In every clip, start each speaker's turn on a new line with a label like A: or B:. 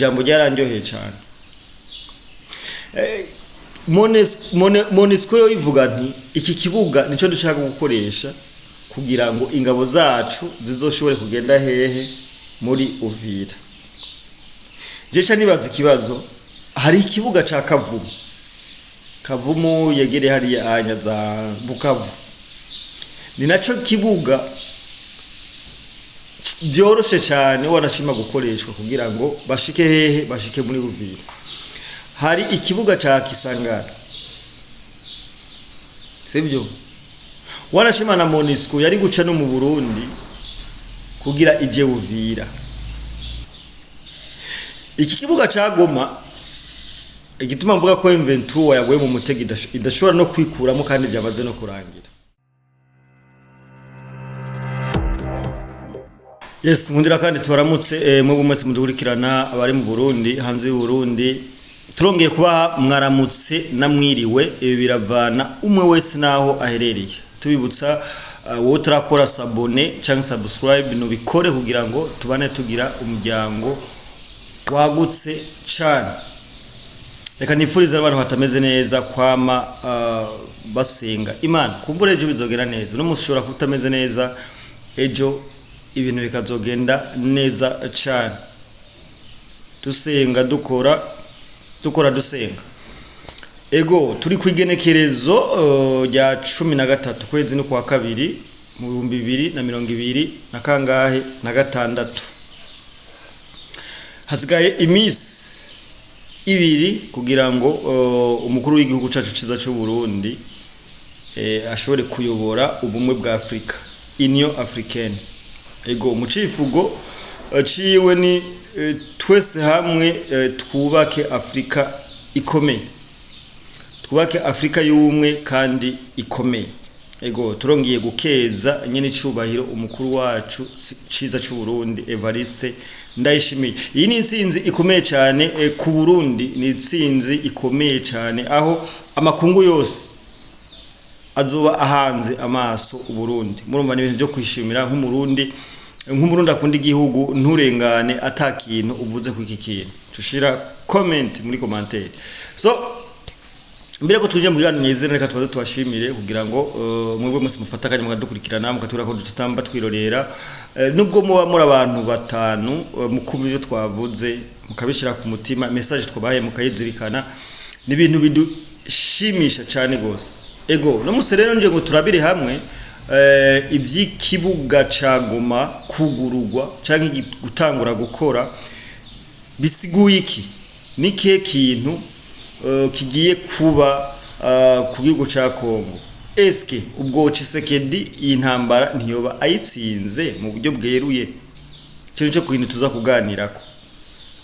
A: Ijambo ryaranryoheye cyane. MONUSCO yo ivuga nti iki kibuga nico dushaka gukoresha kugira ngo ingabo zacu zizoshobore kugenda hehe? Muri Uvira. Jesha nibaza ikibazo, hari ikibuga ca Kavumu. Kavumu yegereye hariya anya za Bukavu, ni naco kibuga byoroshe cyane wanashima gukoreshwa kugira ngo bashike hehe? Bashike muri Uvira. Hari ikibuga ca Kisangani, sibyo? Wanashima na MONUSCO yari guca no mu Burundi kugira ije Uvira. Iki kibuga ca Goma, igituma mvuga ko M23 yaguye mu mutego idashobora no kwikuramo kandi byamaze no kurangira. Yes, nkundira kandi tubaramutse mwebwe mwese mudukurikirana, abari mu Burundi, hanze y'u Burundi. Turongeye kubaha mwaramutse namwiriwe, ibi biravana umwe wese naho aherereye. Tubibutsa wowe utarakora s'abonner cyangwa subscribe, nubikore kugira ngo tubane tugira umuryango wagutse cyane. Reka nifurize abantu batameze neza kwama basenga Imana, kumbura ejo bizogera neza. No musi ushobora kutameze neza, ejo ibintu bikazogenda neza cyane. Dusenga dukora, dukora dusenga. Ego, turi ku igenekerezo rya 13 kwezi no kwa kabiri mu 2026 na kangahe? Na gatandatu. Hasigaye iminsi 2 kugira ngo umukuru w'igihugu cacu ciza cy'u Burundi ashobore kuyobora ubumwe bwa Afrika, Union Africaine. Ego, mu cifugo ciwe ni twese hamwe twubake Afrika ikomeye, twubake Afrika y'ubumwe kandi ikomeye. Ego, turongeye gukeza nyene icubahiro umukuru wacu ciza cy'u Burundi Evariste Ndayishimiye. Iyi ni intsinzi ikomeye cyane ku Burundi, ni intsinzi ikomeye cyane aho amakungu yose azoba ahanze amaso Uburundi. Murumva ni ibintu byo kwishimira nk'umurundi, nk'umurundi akunda igihugu, nturengane atakintu uvuze ku iki kintu. Tushira comment muri commentaire. So mbere ko tuje mu kiganiro nyezina, reka tubaze tubashimire kugira ngo mwebwe mwese mufata akanya mukadukurikirana, mukatura ko dutamba twirorera. Nubwo muba muri abantu batanu, mukumva ibyo twavuze mukabishira ku mutima, message twabahaye mukayizirikana, ni ibintu bidushimisha cyane gose. Ego, no musi rero nje ngo turabire hamwe iby'ikibuga ca Goma kugurugwa canke gutangura gukora bisiguye iki, ni kihe kintu kigiye kuba ku gihugu ca Kongo? Eske ubwo Tshisekedi iyi ntambara ntiyoba ayitsinze mu buryo bweruye? Ico nico kintu tuza kuganirako,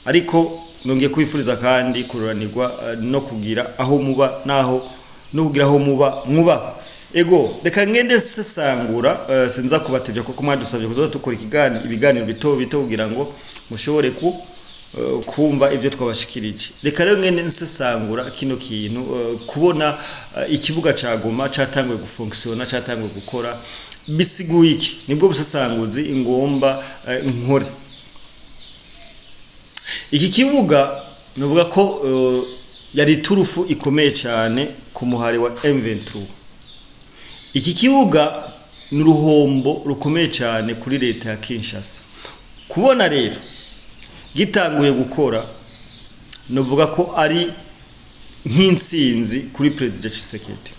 A: ariko nongeye kwifuriza kandi kururanirwa no kugira aho muba naho no kugira aho muba mwuba. Ego, reka ngende sesangura, sinza kubatevya kuko mwadusabye kuzoza dukora ibiganiro bito bito kugira ngo mushobore kumva ivyo twabashikirije. Reka rero ngende nsesangura kino kintu, kubona ikibuga ca Goma catanguye gufunctiona, catanguye gukora, bisiguye iki? Nibwo busesanguzi ingomba nkore. Iki kibuga nuvuga ko yari turufu ikomeye cyane ku muhari wa M23. Iki kibuga ni uruhombo rukomeye cyane kuri leta ya Kinshasa. Kubona rero gitanguye gukora, nuvuga ko ari nk'intsinzi kuri President Tshisekedi.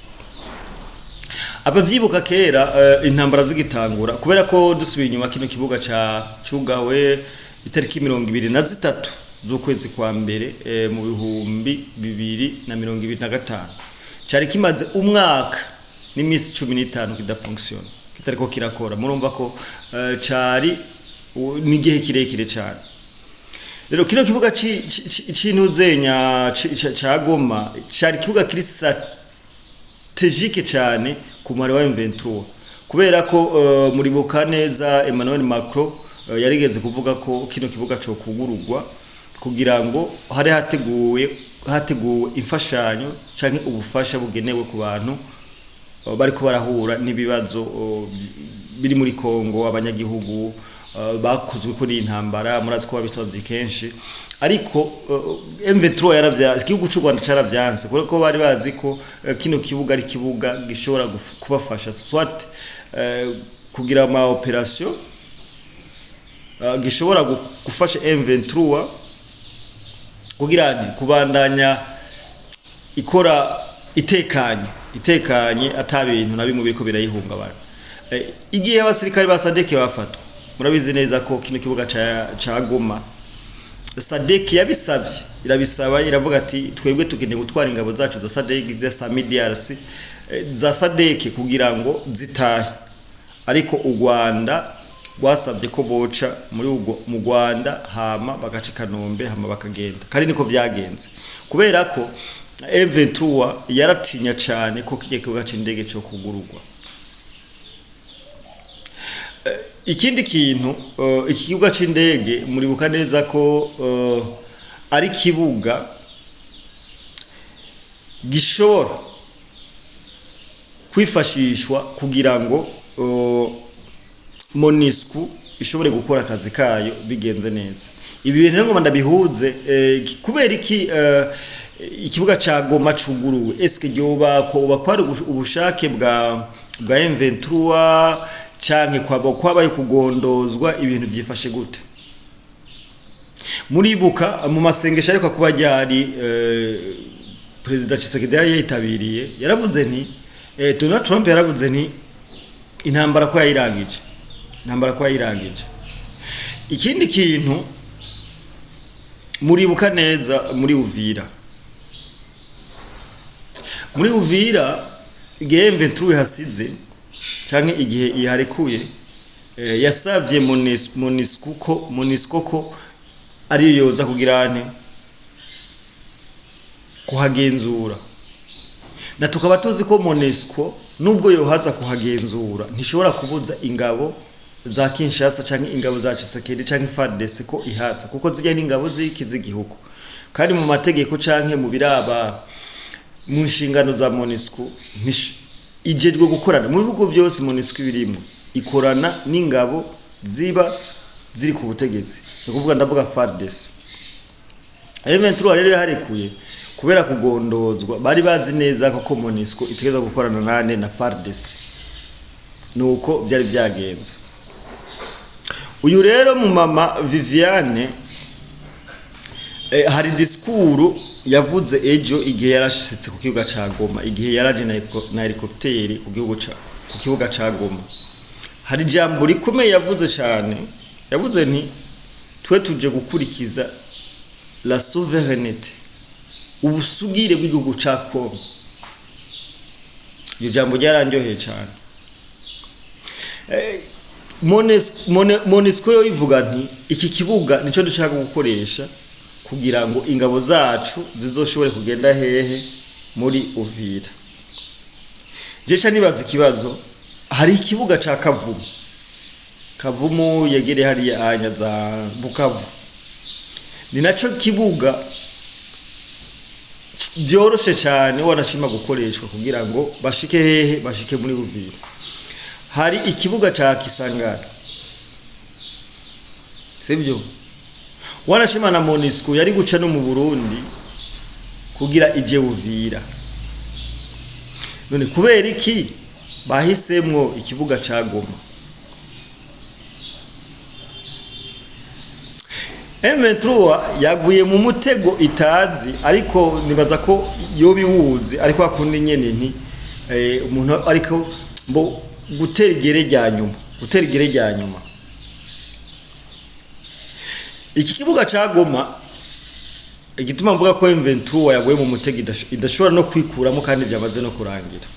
A: Abavyibuka kera intambara zigitangura, kubera ko dusubiye inyuma kino kibuga ca cugawe itariki 23 z'ukwezi kwa mbere mu 2025, cari kimaze umwaka n'imisi 15 kidafunctiona, kitariko kirakora. Murumva ko cari n'igihe kirekire cyane. Rero kino kibuga c'intuzenya ca Goma cari kibuga kiri strategique cyane ku mwari wa M23, kubera ko muribuka neza Emmanuel Macron yarigeze kuvuga ko kino kibuga cyo kugurugwa kugira ngo hari hateguwe imfashanyo canke ubufasha bugenewe ku bantu bariko barahura n'ibibazo biri muri Kongo, abanyagihugu bakozwe ko n'intambara. Murazi ko babisabye kenshi, ariko M23 yaravyanse, igihugu c'u Rwanda caravyanse, kubera ko bari bazi ko kino kibuga ari kibuga gishobora kubafasha soit kugira ama opération, gishobora gufasha M23 kugira nti kubandanya ikora itekanye, itekanye, ata bintu na bimwe biriko birayihungabana. Igihe abasirikare ba SADC bafatwa, murabizi neza ko kino kibuga ca Goma SADC yabisabye, irabisaba, iravuga ati: "Twebwe tukeneye gutwara ingabo zacu za SADC, za SAMIDRC, za SADC, kugira ngo zitahe." Ariko u Rwanda rwasabye ko boca muri mu Rwanda, hama bagaca i Kanombe, hama bakagenda, kandi niko vyagenze, kubera ko M23 yaratinya cyane ko kijya kibuga c'indege cyo kugururwa. Ikindi kintu, iki kibuga c'indege muribuka neza ko ari kibuga gishobora kwifashishwa kugira ngo MONUSCO ishobore gukora akazi kayo bigenze neza. Ibi bintu rero ngo ndabihuze, kubera iki ikibuga ca Goma cuguruwe? Eske ryoba ko kwari ubushake bwa M23, canke kwaba kwabaye kugondozwa? Ibintu byifashe gute? Muribuka mu masengesho ariko kuba ryari Perezida Tshisekedi yari yitabiriye, yaravuze nti Donald Trump yaravuze nti intambara ko yayirangije, intambara ko yayirangije. Ikindi kintu muribuka neza, muri Uvira igihe M23 ihasize canke igihe iharekuye, yasavye MONUSCO ko ariyo yoza kugira nte kuhagenzura, na tukaba tuzi ko MONUSCO nubwo yohaza kuhagenzura ntishobora kubuza ingabo za Kinshasa canke ingabo za Tshisekedi canke FARDC ko ihaza, kuko zijya n'ingabo ziki z'igihugu, kandi mu mategeko canke mu biraba mu nshingano za MONUSCO ijejwe gukorana mu bihugu byose MONUSCO birimo, ikorana n'ingabo ziba ziri ku butegetsi, ni ukuvuga ndavuga FARDC. M23 rero yaharekuye kubera kugondozwa, bari bazi neza ko MONUSCO itegeza gukorana nane na FARDC, nuko byari byagenze. Uyu rero mu mama Viviane, hari discours yavuze ejo igihe yarashitse ku kibuga ca Goma, igihe yaraje na hélicoptère ku kibuga ca Goma, hari ijambo rikomeye yavuze cyane. Yavuze nti: "Twe tuje gukurikiza la souveraineté, ubusugire bw'igihugu ca Congo." Iryo jambo ryaranryoheye cyane. MONUSCO yo ivuga nti: "Iki kibuga nico dushaka gukoresha kugira ngo ingabo zacu zizoshobore kugenda hehe? Muri Uvira." Jesha nibaza ikibazo: hari ikibuga ca Kavumu, Kavumu yegereye hariya anya za Bukavu, ni naco kibuga byoroshe cyane wanashima gukoreshwa kugira ngo bashike hehe? Bashike muri Uvira. Hari ikibuga ca Kisangani, sibyo? Wanashima na MONUSCO yari guca no mu Burundi kugira ije Uvira. None kubera iki bahisemwo ikibuga ca Goma? M23 yaguye mu mutego itazi, ariko nibaza ko yobiwuzi, ariko akundi nyene nti umuntu ariko mbo gutera igere rya nyuma, gutera igere rya nyuma. Iki kibuga ca Goma, igituma mvuga ko M23 yaguye mu mutego idashobora no kwikuramo kandi byamaze no kurangira,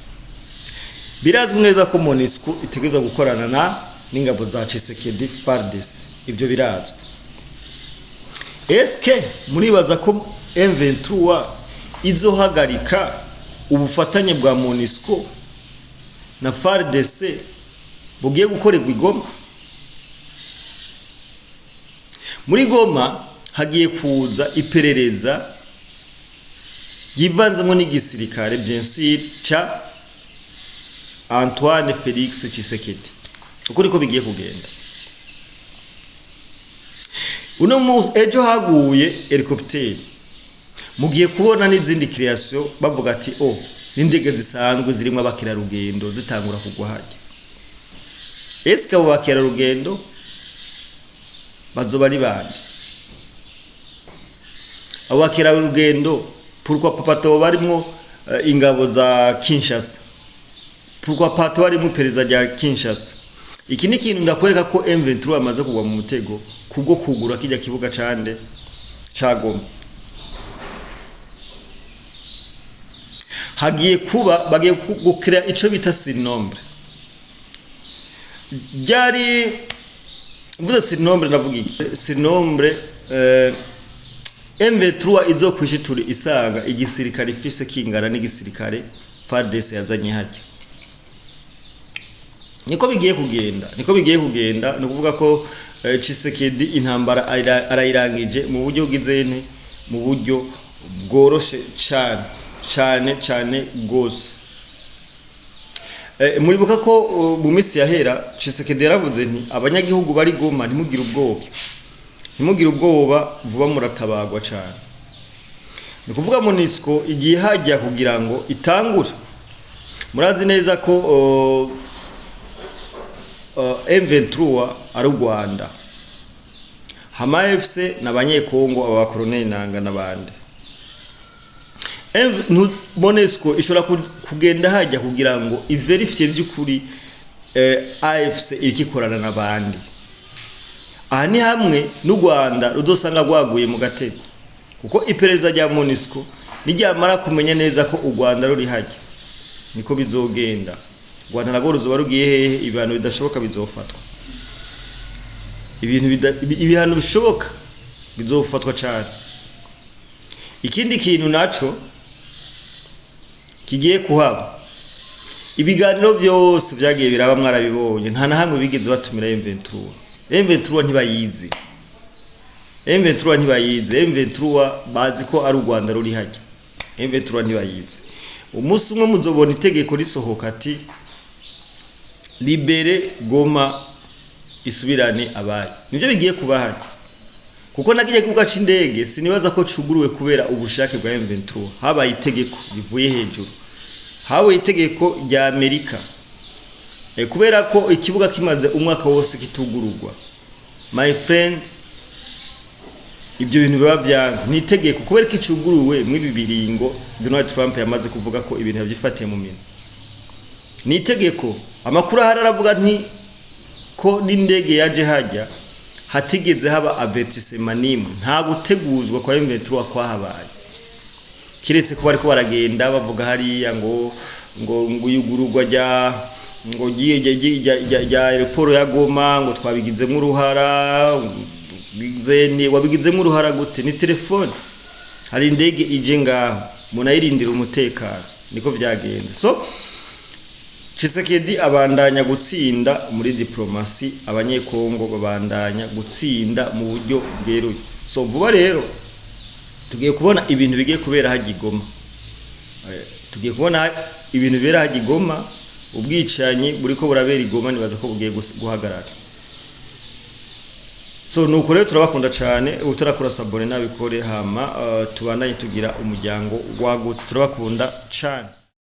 A: birazwi neza ko MONUSCO itegerezwa gukorana na n'ingabo za Tshisekedi, FARDC, ibyo birazwi. Eske muribaza ko M23 izohagarika ubufatanye bwa MONUSCO na FARDC bugiye gukorerwa i Goma? Muri Goma hagiye kuza iperereza yivanzemo n'igisirikare, bien sûr, ca Antoine Felix Tshisekedi. Uko niko bigiye kugenda. Uno munsi ejo haguye hélicoptère, mugiye kubona n'izindi création bavuga ati oh, n'indege zisanzwe zirimo abakerarugendo zitangura kugwa hajya. Eske abo bakerarugendo bazoba ari bande? Abo bakerarugendo, pourquoi pas batoba barimwo ingabo za Kinshasa? Pourquoi pas barimwo iperereza rya Kinshasa? Iki ni ikintu ndakwereka ko M23 amaze kugwa mu mutego kubwo kugura kijya kibuga cande ca Goma. Hagiye kuba bagiye gukira ico bita surnombre. Byari mvuze surnombre, ndavuga iki surnombre? M23 izokwishitura isanga igisirikare ifise kingana n'igisirikare FARDC yazanye hajya. Niko bigiye kugenda, niko bigiye kugenda. Ni ukuvuga ko Tshisekedi intambara arayirangije mu buryo bw'izene, mu buryo bworoshe cyane cyane cyane gose. Muribuka ko mu minsi yahera Tshisekedi yaravuze nti abanyagihugu bari Goma ntimugire ubwoba, ntimugire ubwoba, vuba muratabagwa cyane. Ni ukuvuga MONUSCO igiye hajya kugira ngo itangure. Murazi neza ko M23 ari u Rwanda, Hama FC n'abanyekongo, aba bakoroneli nanga n'abandi. MONUSCO ishobora kugenda hajya kugira ngo iverifye by'ukuri AFC irikikorana n'abandi. Aha ni hamwe n'u Rwanda ruzosanga rwaguye mu gatego, kuko iperereza rya MONUSCO niryamara kumenya neza ko u Rwanda ruri hajya, niko bizogenda. U Rwanda narwo ruzoba rugiye hehe? Ibihano bidashoboka bizofatwa, ibintu ibihano bishoboka bizofatwa cyane. Ikindi kintu naco kigiye kuhaba, ibiganiro byose byagiye biraba mwarabibonye, nta na hamwe bigeze batumira M23. M23 ntibayizi, M23 ntibayizi. M23 bazi ko ari u Rwanda ruri hajya. M23 ntibayizi. Umunsi umwe muzobona itegeko risohoka ati libérer Goma, isubirane abayo. Nivyo bigiye kuba hajya, kuko nagiye kibuga c'indege sinibaza ko cuguruwe kubera ubushake bwa M23. Habaye itegeko rivuye hejuru, habaye itegeko rya Amerika, kubera ko ikibuga kimaze umwaka wose kitugururwa, my friend, ibyo bintu biba byanze. Ni itegeko kubera ko icuguruwe mw'ibi biringo Donald Trump yamaze kuvuga ko ibintu yabyifatiye mu minwe. Ni itegeko. Amakuru ahari aravuga nti ko n'indege yaje hajya hatigeze haba avertissement nimwe, nta guteguzwa kwa M23 kwahabaye, kiretse ko bariko baragenda bavuga hariya ngo yugururwa rya ngo rya aéroport ya Goma ngo twabigizemo uruhara. Zeni wabigizemo uruhara gute? Ni telefone, hari indege ije ngaho, munayirindira umutekano. Niko vyagenze. So Tshisekedi abandanya gutsinda muri diplomasi, abanyekongo babandanya gutsinda mu buryo bweruye. So vuba rero tugiye kubona ibintu bigiye kubera hajya i Goma. Tugiye kubona ibintu bibera hajya i Goma. Ubwicanyi buriko burabera i Goma nibaza ko bugiye guhagarara. So nuko rero turabakunda cyane. Utarakora s'abonner nabikore, hama tubandanye tugira umuryango wagutse. Turabakunda cyane.